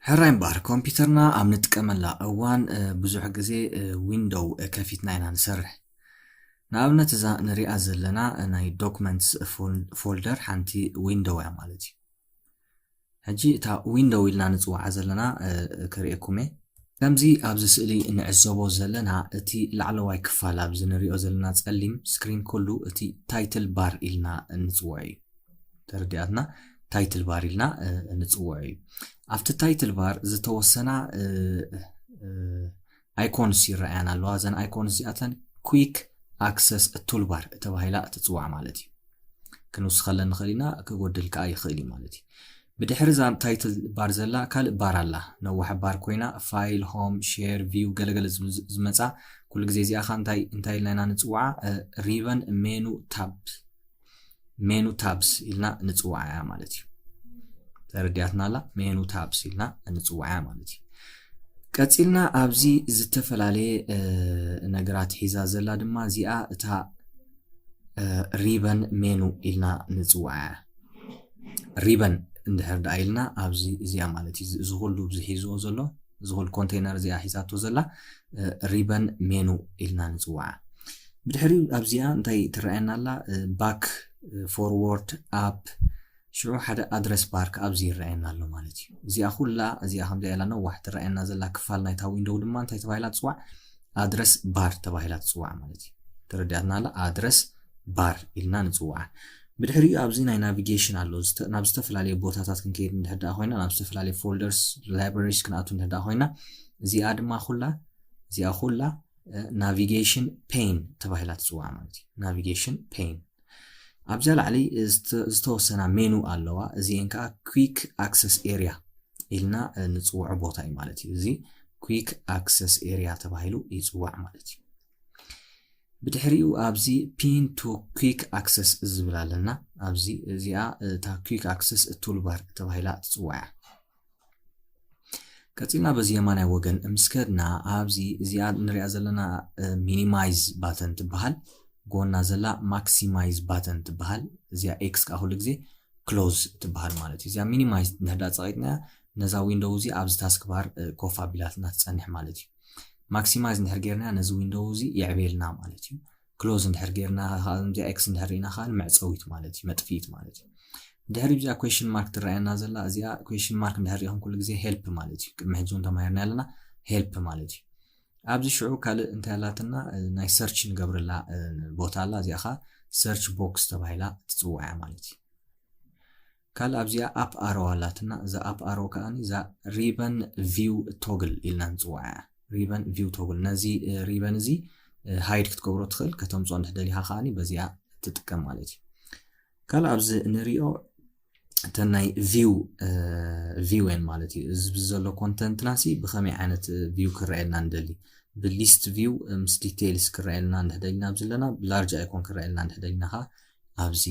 ሕራይ እምበኣር፣ ኮምፒውተርና ኣብ ንጥቀመላ እዋን ብዙሕ ግዜ ዊንዶው ከፊትና ኢና ንሰርሕ። ንኣብነት፣ እዛ ንሪኣ ዘለና ናይ ዶክመንትስ ፎልደር ሓንቲ ዊንዶው እያ ማለት እዩ። ሕጂ እታ ዊንዶው ኢልና ንፅውዓ ዘለና ክርእየኩም እየ። ከምዚ ኣብዚ ስእሊ ንዕዘቦ ዘለና፣ እቲ ላዕለዋይ ክፋል ኣብዚ ንሪኦ ዘለና ፀሊም ስክሪን ኩሉ እቲ ታይትል ባር ኢልና ንፅውዖ እዩ። ተረዲኣትና? ታይትል ባር ኢልና ንፅውዖ እዩ። ኣብቲ ታይትል ባር ዝተወሰና ኣይኮንስ ይረኣያና ኣለዋ። እዘን ኣይኮንስ እዚኣተን ኩዊክ ኣክሰስ ቱልባር ተባሂላ ትፅዋዕ ማለት እዩ። ክንውስኸለን ንኽእል ኢና፣ ክጎድል ከዓ ይኽእል እዩ ማለት እዩ። ብድሕሪ እዛ ታይትል ባር ዘላ ካልእ ባር ኣላ። ነዋሕ ባር ኮይና ፋይል፣ ሆም፣ ሼር፣ ቪው ገለገለ ዝመፃ። ኩሉ ግዜ እዚኣ ኸ እንታይ እንታይ ኢልና ኢና ንፅውዓ? ሪበን ሜኑ ታብ፣ ሜኑ ታብስ ኢልና ንፅውዓ እያ ማለት እዩ። ተረዲኣትና ኣላ? ሜኑ ታብስ ኢልና ንፅውዓ እያ ማለት እዩ። ቀፂልና ኣብዚ ዝተፈላለየ ነገራት ሒዛ ዘላ ድማ እዚኣ እታ ሪበን ሜኑ ኢልና ንፅውዓ እያ። ሪበን እንድሕር ደኣ ኢልና ኣብዚ እዚኣ ማለት እዩ። እዚ ኩሉ ኣብዚ ሒዝዎ ዘሎ፣ እዚ ኩሉ ኮንቴነር እዚኣ ሒዛቶ ዘላ ሪበን ሜኑ ኢልና ንፅውዓ። ብድሕሪኡ ኣብዚኣ እንታይ ትረኣየና ኣላ? ባክ፣ ፎርዎርድ፣ ኣፕ፣ ሽዑ ሓደ ኣድረስ ባር ከኣ ኣብዚ ይረኣየና ኣሎ ማለት እዩ። እዚኣ ኩላ እዚኣ ከምዚኣ ኢላ ነዋሕ ትረኣየና ዘላ ክፋል ናይታ ዊንዶው ድማ እንታይ ተባሂላ ትፅዋዕ? ኣድረስ ባር ተባሂላ ትፅዋዕ ማለት እዩ። ተረዲኣትና ኣላ? ኣድረስ ባር ኢልና ንፅውዓ። ብድሕሪኡ ኣብዚ ናይ ናቪጌሽን ኣሎ። ናብ ዝተፈላለየ ቦታታት ክንከይድ እንድሕር ደኣ ኮይና፣ ናብ ዝተፈላለየ ፎልደርስ፣ ላይብረሪስ ክንኣቱ እንድሕር ደኣ ኮይና፣ እዚኣ ድማ ኩላ፣ እዚኣ ኩላ ናቪጌሽን ፔን ተባሂላ ትፅዋዕ ማለት እዩ። ናቪጌሽን ፔን ኣብዚኣ ላዕሊ ዝተወሰና ሜኑ ኣለዋ። እዚአን ከዓ ኩዊክ ኣክሰስ ኤሪያ ኢልና ንፅውዖ ቦታ እዩ ማለት እዩ። እዚ ኩዊክ ኣክሰስ ኤሪያ ተባሂሉ ይፅዋዕ ማለት እዩ። ብድሕሪኡ ኣብዚ ፒን ቱ ኩዊክ ኣክሰስ ዝብል ኣለና። ኣብዚ እዚኣ እታ ኩዊክ ኣክሰስ ቱልባር ተባሂላ ትፅዋዕ እያ። ቀፂልና በዚ የማናይ ወገን ምስ ከድና ኣብዚ እዚኣ ንሪኣ ዘለና ሚኒማይዝ ባተን ትበሃል፣ ጎና ዘላ ማክሲማይዝ ባተን ትበሃል። እዚኣ ኤክስ ከዓ ኩሉ ግዜ ክሎዝ ትበሃል ማለት እዩ። እዚኣ ሚኒማይዝ እንድሕር ደኣ ፀቒጥናያ ነዛ ዊንዶው እዚ ኣብዚ ታስክ ባር ኮፍ ኣቢላትና ትፀንሕ ማለት እዩ። ማክሲማይዝ እንድሕር ጌርናያ ነዚ ዊንዶው እዚ የዕብየልና ማለት እዩ። ክሎዝ እንድሕር ጌርና ከዓ እዚኣ ኤክስ እንድሕር ርኢና ከዓ መዕፀዊት ማለት እዩ፣ መጥፍኢት ማለት እዩ። ድሕሪ እዚኣ ኩዌሽን ማርክ ትረኣየና ዘላ፣ እዚኣ ኩዌሽን ማርክ እንድሕር ሪኢኹም ኩሉ ግዜ ሄልፕ ማለት እዩ። ቅድሚ ሕጂ እውን ተማሂርና ኣለና፣ ሄልፕ ማለት እዩ። ኣብዚ ሽዑ ካልእ እንታይ ኣላትና? ናይ ሰርች ንገብረላ ቦታ ኣላ። እዚኣ ከዓ ሰርች ቦክስ ተባሂላ ትፅዋዕ እያ ማለት እዩ። ካልእ ኣብዚኣ ኣፕ ኣሮ ኣላትና። እዛ ኣፕ ኣሮ ከዓኒ እዛ ሪበን ቪው ቶግል ኢልና ንፅዋዓ እያ። ሪበን ቪው ቶግል፣ ነዚ ሪበን እዚ ሃይድ ክትገብሮ ትኽእል፣ ከተምፅኦ እንድሕር ደሊኻ ከዓኒ በዚኣ ትጥቀም ማለት እዩ። ካልእ ኣብዚ ንሪኦ እተን ናይ ቪው፣ ቪው እየን ማለት እዩ። እዚ ዘሎ ኮንተንትና ሲ ብኸመይ ዓይነት ቪው ክረኣየልና ንደሊ፣ ብሊስት ቪው ምስ ዲቴይልስ ክረኣየልና እንድሕር ደሊና ኣብዚ ኣለና፣ ብላርጅ ኣይኮን ክረኣየልና እንድሕር ደሊና ከዓ ኣብዚ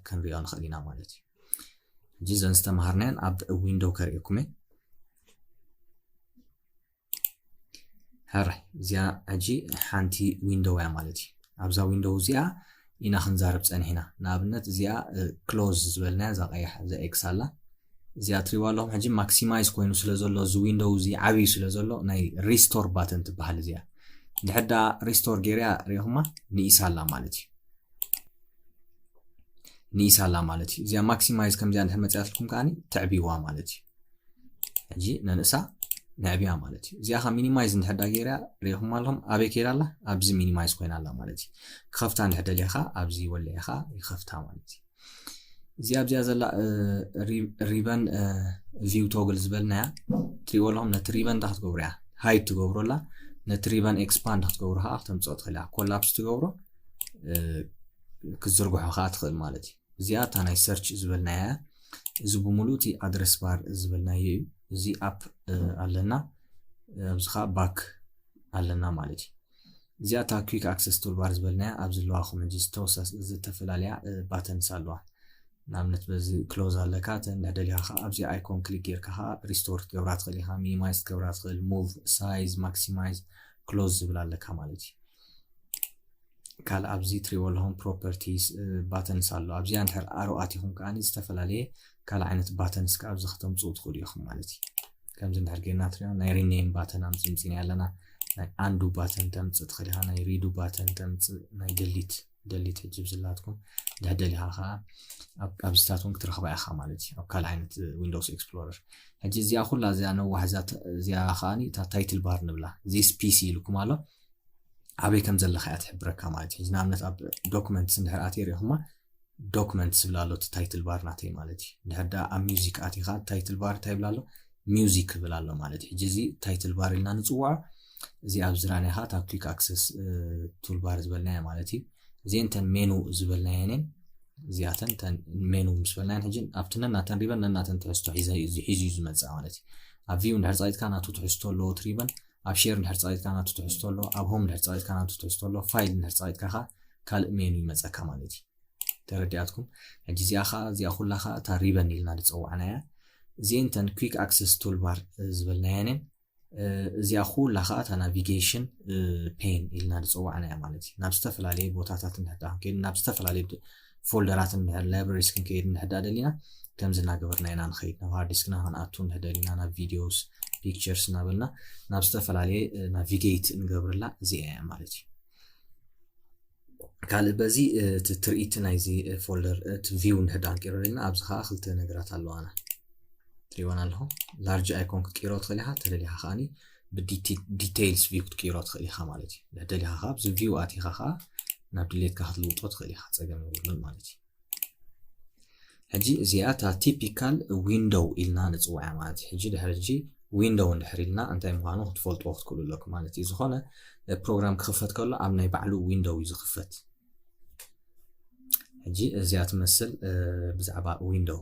ክንሪኦ ንኽእል ኢና ማለት እዩ። ሕጂ እዘን ዝተምሃርናየን ኣብ ዊንዶው ከርእየኩም እየ። ሕራይ፣ እዚኣ ሕጂ ሓንቲ ዊንዶው እያ ማለት እዩ። ኣብዛ ዊንዶው እዚኣ ኢና ክንዛረብ ጸኒሕና። ንኣብነት እዚኣ ክሎዝ ዝበልናያ እዛ ቀያሕ እዛ ኤክስ ኣላ። እዚኣ ትሪዋ ኣለኹም። ሕጂ ማክሲማይዝ ኮይኑ ስለ ዘሎ፣ እዚ ዊንዶው እዚ ዓብዩ ስለ ዘሎ፣ ናይ ሪስቶር ባተን ትበሃል እዚኣ። እንድሕር ደኣ ሪስቶር ገይረያ ሪኢኹማ፣ ንኢሳ ኣላ ማለት እዩ። ንኢሳ ኣላ ማለት እዩ። እዚኣ ማክሲማይዝ ከምዚኣ እንድሕር መፅያትልኩም ከዓኒ ተዕብይዋ ማለት እዩ። ሕጂ ነንእሳ ነዕብያ ማለት እዩ። እዚኣ ከ ሚኒማይዝ እንድሕር ዳ ገይረያ ሪኢኹማ ኣለኹም፣ ኣበይ ከይዳ ኣላ? ኣብዚ ሚኒማይዝ ኮይና ኣላ ማለት እዩ። ክኸፍታ እንድሕር ደልያ ከ ኣብዚ ወለያ ከ ይኸፍታ ማለት እዩ። እዚኣ ኣብዚኣ ዘላ ሪበን ቪው ቶግል ዝበልናያ ትሪእዎ ኣለኹም። ነቲ ሪበን እንዳ ክትገብሩ እያ ሃይድ ትገብሩ ኣላ። ነቲ ሪበን ኤክስፓንድ ክትገብሩ ከዓ ክተምፅኦ ትኽእል እያ። ኮላፕስ ትገብሮ ክትዝርግሖ ከዓ ትኽእል ማለት እዩ። እዚኣ እታ ናይ ሰርች ዝበልናያ እያ። እዚ ብምሉእ እቲ ኣድረስ ባር ዝበልናዮ እዩ። እዚ ኣፕ ኣለና፣ ኣብዚ ከዓ ባክ ኣለና ማለት እዩ። እዚኣ እታ ኩዊክ ኣክሰስ ቱልባር ዝበልናያ ኣብዚ ኣለዋ። ከም ሕጂ ዝተወሳ-፣ ዝተፈላለያ ባተንስ ኣለዋ። ንኣብነት በዚ ክሎዝ ኣለካ፣ እተ እንድሕር ደሊኻ ከዓ ኣብዚ ኣይኮን ክሊክ ጌርካ ከዓ ሪስቶር ክትገብራ ትኽእል ኢኻ፣ ሚኒማይዝ ክትገብራ ትኽእል፣ ሙቭ፣ ሳይዝ፣ ማክሲማይዝ፣ ክሎዝ ዝብል ኣለካ ማለት እዩ። ካልእ ኣብዚ ትሪእዎ ኣለኹም ፕሮፐርቲስ ባተንስ ኣሎ። ኣብዚኣ እንድሕር ኣሮ ኣቲኹም ከዓኒ ዝተፈላለየ ካልእ ዓይነት ባተንስ ከዓ ኣብዚ ከተምፅኡ ትኽእሉ ኢኹም ማለት እዩ። ከምዚ እንድሕር ጌርና ትሪኦ ናይ ሪኔም ባተን ኣምፅምፂና ኣለና። ናይ ኣንዱ ባተን ተምፅእ ትኽእል ኢኻ፣ ናይ ሪዱ ባተን ተምፅእ፣ ናይ ደሊት ደሊት ሕጂ ብዝላትኩም ድሕር ደሊኻ ከዓ ኣብዚታት እውን ክትረኽባ ኢኻ ማለት እዩ ኣብ ካልእ ዓይነት ዊንዶውስ ኤክስፕሎረር። ሕጂ እዚኣ ኩላ እዚኣ ነዋሕ እዚኣ ከዓኒ እታ ታይትል ባር ንብላ። ዚስ ፒሲ ኢልኩም ኣሎ። ኣበይ ከም ዘለኻ እያ ትሕብረካ ማለት እዩ። ሕጂ ንኣብነት ኣብ ዶክመንትስ እንድሕር ኣትየ ሪኢኹማ ዶክመንትስ ዝብል ኣሎ እቲ ታይትል ባር ናተይ ማለት እዩ። እንድሕር ደኣ ኣብ ሚውዚክ ኣቲኻ ታይትል ባር እንታይ ይብል ኣሎ? ሚውዚክ ይብል ኣሎ ማለት እዩ። ሕጂ እዚ ታይትል ባር ኢልና ንፅውዖ። እዚ ኣብ ዝራናይኻ እታ ኩክ ኣክሰስ ቱል ባር ዝበልናያ ማለት እዩ። እዚአን ተን ሜኑ ዝበልናየን እየን። እዚኣተን ተን ሜኑ ምስ በልናየን ሕጂ ኣብቲ ነናተን ሪበን ነናተን ትሕዝቶ ሒዘ እዩ ሒዙ እዩ ዝመፅእ ማለት እዩ። ኣብ ቪው እንድሕር ፀቂጥካ ናቱ ትሕዝቶ ኣለዎ እቲ ሪበን፣ ኣብ ሼር እንድሕር ፀቂጥካ ናቱ ትሕዝቶ ኣለዎ፣ ኣብ ሆም እንድሕር ፀቂጥካ ናቱ ትሕዝቶ ኣለዎ፣ ፋይል እንድሕር ፀቂጥካ ከዓ ካልእ ሜኑ ይመፀካ ማለት እዩ። ተረዲኣትኩም? ሕጂ እዚኣ ከዓ እዚኣ ኩላ ከዓ እታ ሪበን ኢልና ዝፀዋዕናያ እዚአን ተን ኩክ ኣክሰስ ቱል ባር ዝበልናየን እየን። እዚኣ ኩላ ከዓ እታ ናቪጌሽን ፔን ኢልና ዝፀዋዕናያ ማለት እዩ። ናብ ዝተፈላለየ ቦታታት እንድሕር ደኣ ክንከይድ ናብ ዝተፈላለየ ፎልደራት እንድሕር ላይብረሪስ ክንከይድ እንድሕር ደኣ ደሊና ከምዚ እናገበርና ኢና ንኸይድ። ናብ ሃርድ ዲስክና ክንኣቱ እንድሕር ደሊና ናብ ቪዲዮስ ፒክቸርስ እናበልና ናብ ዝተፈላለየ ናቪጌት ንገብርላ እዚኣ እያ ማለት እዩ። ካልእ በዚ እቲ ትርኢት ናይዚ ፎልደር እቲ ቪው እንድሕር ደኣ ክንቅይሮ ደሊና ኣብዚ ከዓ ክልተ ነገራት ኣለዋና። ትሪእወን ኣለኹም። ላርጅ ኣይኮን ክትቅይሮ ትኽእል ኢኻ፣ ተደሊኻ ከዓኒ ብዲቴይልስ ቪው ክትቅይሮ ትኽእል ኢኻ ማለት እዩ። እንድሕር ደሊኻ ከዓ ኣብዚ ቪው ኣቲኻ ከዓ ናብ ድሌትካ ክትልውጦ ትኽእል ኢኻ፣ ፀገም የብሉን ማለት እዩ። ሕጂ እዚኣ እታ ቲፒካል ዊንዶው ኢልና ንፅውዓ ማለት እዩ። ሕጂ ድሕሪ ሕጂ ዊንዶው እንድሕር ኢልና እንታይ ምዃኑ ክትፈልጥዎ ክትክእሉ ኣለኩም ማለት እዩ። ዝኾነ ፕሮግራም ክኽፈት ከሎ ኣብ ናይ ባዕሉ ዊንዶው እዩ ዝኽፈት። ሕጂ እዚኣ ትመስል ብዛዕባ ዊንዶው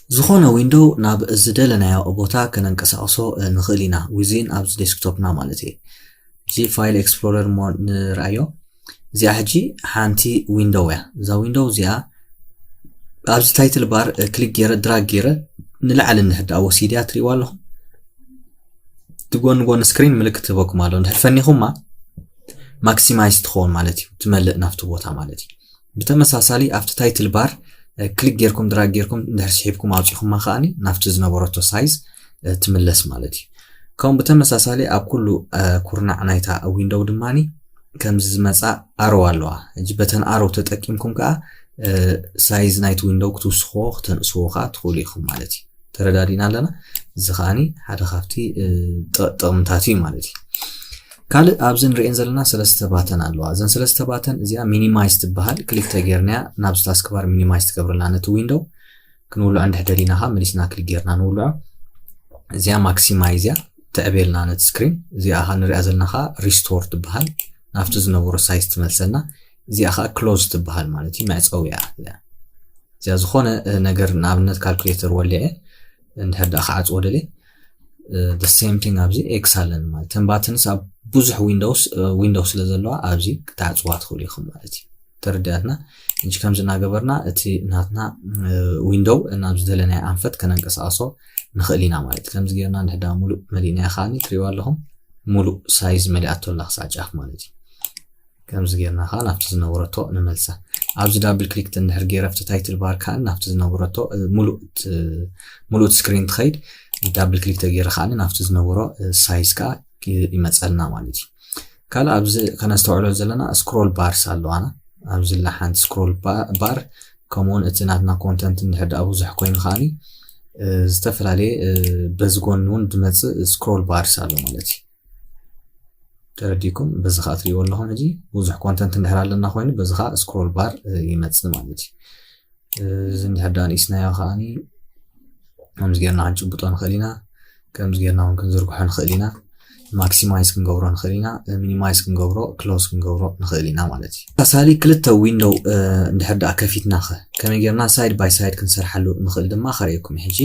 ዝኾነ ዊንዶው ናብ ዝደለናዮ ቦታ ከነንቀሳቕሶ ንኽእል ኢና፣ ዊዝን ኣብዚ ዴስክቶፕና ማለት እየ። እዚ ፋይል ኤክስፕሎረር እሞ ንርኣዮ። እዚኣ ሕጂ ሓንቲ ዊንዶው እያ። እዛ ዊንዶው እዚኣ ኣብዚ ታይትል ባር ክሊክ ገይረ ድራግ ገይረ ንላዕሊ እንድሕር ደኣ ወሲድያ ትሪእዋ ኣለኹም። እቲ ጎኒ ጎኒ ስክሪን ምልክት ትህበኩም ኣሎ። እንድሕር ፈኒኹማ ማክሲማይዝ ትኸውን ማለት እዩ፣ ትመልእ ናብቲ ቦታ ማለት እዩ። ብተመሳሳሊ ኣብቲ ታይትል ባር ክሊክ ጌርኩም ድራግ ጌርኩም እንድሕር ስሒብኩም ኣውፂኹማ ከዓኒ ናብቲ ዝነበረቶ ሳይዝ ትምለስ ማለት እዩ። ከምኡ ብተመሳሳሊ ኣብ ኩሉ ኩርናዕ ናይታ ዊንዶው ድማኒ ከምዚ ዝመፃ ኣሮ ኣለዋ። ሕጂ በተን ኣሮ ተጠቂምኩም ከዓ ሳይዝ ናይቲ ዊንዶው ክትውስኽዎ ክተንእስዎ ከዓ ትኽእሉ ኢኹም ማለት እዩ። ተረዳዲና ኣለና። እዚ ከዓኒ ሓደ ካብቲ ጥቕምታት እዩ ማለት እዩ። ካልእ ኣብዚ ንሪኤን ዘለና ሰለስተ ባተን ኣለዋ። እዘን ሰለስተ ባተን እዚኣ ሚኒማይዝ ትበሃል። ክሊክ ተጌርናያ ናብዚ ታስክ ባር ሚኒማይዝ ትገብረልና ነቲ ዊንዶው። ክንውልዖ እንድሕር ደሊና ከዓ መሊስና ክሊክ ጌርና ንውልዖ። እዚኣ ማክሲማይዝ እያ፣ ተዕቤልና ነቲ ስክሪን። እዚኣ ከዓ ንሪኣ ዘለና ከዓ ሪስቶር ትበሃል፣ ናብቲ ዝነበሮ ሳይዝ ትመልሰልና። እዚኣ ከዓ ክሎዝ ትበሃል ማለት እዩ፣ መዕፀዊ እያ እዚኣ። እዚኣ ዝኾነ ነገር ንኣብነት ካልኩሌተር ወሊዐ እንድሕር ደኣ ክዓፅዎ ደልየ the same thing ኣብዚ ኤክስ ኣለኒ ማለት ተንባትንስ ኣብ ብዙሕ ዊንዶውስ ዊንዶው ስለ ዘለዋ ኣብዚ ክትዓፅዋ ትኽእሉ ኢኹም ማለት እዩ። ተረዳትና። እንጂ ከምዚ እናገበርና እቲ ናትና ዊንዶው ናብ ዝደለናዮ ኣንፈት ከነንቀሳቐሶ ንኽእል ኢና ማለት። ከምዚ ጌርና እንድሕር ደኣ ሙሉእ መሊእናዮ ከዓኒ ትሪእዋ ኣለኹም ሙሉእ ሳይዝ መሊኣቶ ኣላ ክሳዕ ጫፍ ማለት እዩ። ከምዚ ጌርና ከዓ ናብቲ ዝነበረቶ ንመልሳ። ኣብዚ ዳብል ክሊክ እንድሕር ገይረ ኣብቲ ታይትል ባር ከዓ ናብቲ ዝነበረቶ ሙሉእ ስክሪን ትኸይድ። ዳብል ክሊክ ተገይረ ከዓ ናብቲ ዝነበሮ ሳይዝ ከዓ ይመፀልና ማለት እዩ። ካልእ ኣብዚ ከነስተውዕሎ ዘለና ስክሮል ባርስ ኣለዋና። ኣብዚ ላ ሓንቲ ስክሮል ባር ከምኡውን እቲ ናትና ኮንተንት እንድሕር ደኣ ብዙሕ ኮይኑ ከዓኒ ዝተፈላለየ በዚ ጎኒ እውን ዝመፅእ ስክሮል ባርስ ኣሎ ማለት እዩ። ተረዲኩም በዚ ከዓ ትሪእዎ ኣለኹም። ሕጂ ብዙሕ ኮንተንት እንድሕር ኣለና ኮይኑ በዚ ከዓ ስክሮል ባር ይመፅእ ማለት እዩ። እዚ እንድሕር ደኣ ንኢስናዮ ከዓኒ ከምዚ ጌርና ክንጭብጦ ንኽእል ኢና። ከምዚ ጌርና እውን ክንዝርግሖ ንኽእል ኢና። ማክሲማይዝ ክንገብሮ ንኽእል ኢና፣ ሚኒማይዝ ክንገብሮ፣ ክሎዝ ክንገብሮ ንኽእል ኢና ማለት እዩ። ተመሳሳሊ ክልተ ዊንዶው እንድሕር ደኣ ከፊትና ኸ ከመይ ጌርና ሳይድ ባይ ሳይድ ክንሰርሓሉ ንኽእል ድማ ከርእየኩም። ሕጂ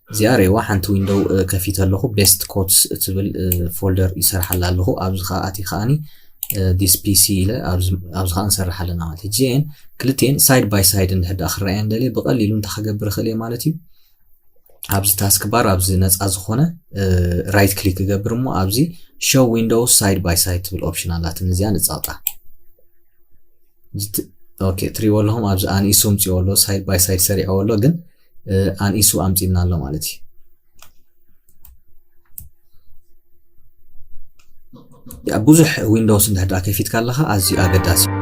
እዚኣ ርእይዋ ሓንቲ ዊንዶው ከፊተ ኣለኹ። ቤስት ኮትስ እትብል ፎልደር ይሰርሓላ ኣለኹ። ኣብዚ ከዓ ኣቲ ከዓኒ ዲስ ፒሲ ኢለ ኣብዚ ከዓ ንሰርሕ ኣለና ማለት እዩ። እዚአን ክልቲአን ሳይድ ባይ ሳይድ እንድሕር ደኣ ክረኣየን ደልየ ብቐሊሉ እንታይ ክገብር ይኽእል እየ ማለት እዩ። ኣብዚ ታስክ ባር ኣብዚ ነፃ ዝኾነ ራይት ክሊክ ክገብር እሞ ኣብዚ ሾው ዊንዶውስ ሳይድ ባይ ሳይድ ትብል ኦፕሽን ኣላትኒ። እዚኣ ንፃውጣ። okay ትሪዎ ኣለኹም ኣብዚ ኣንኢሱ ምፅዎ ኣሎ side by side ሰሪዕዎ ኣሎ ግን ኣንኢሱ ኣምፂልና ኣሎ ማለት እዩ። ብዙሕ ዊንዶውስ እንድሕር ከፊትካ ኣለኻ ኣዝዩ ኣገዳሲ።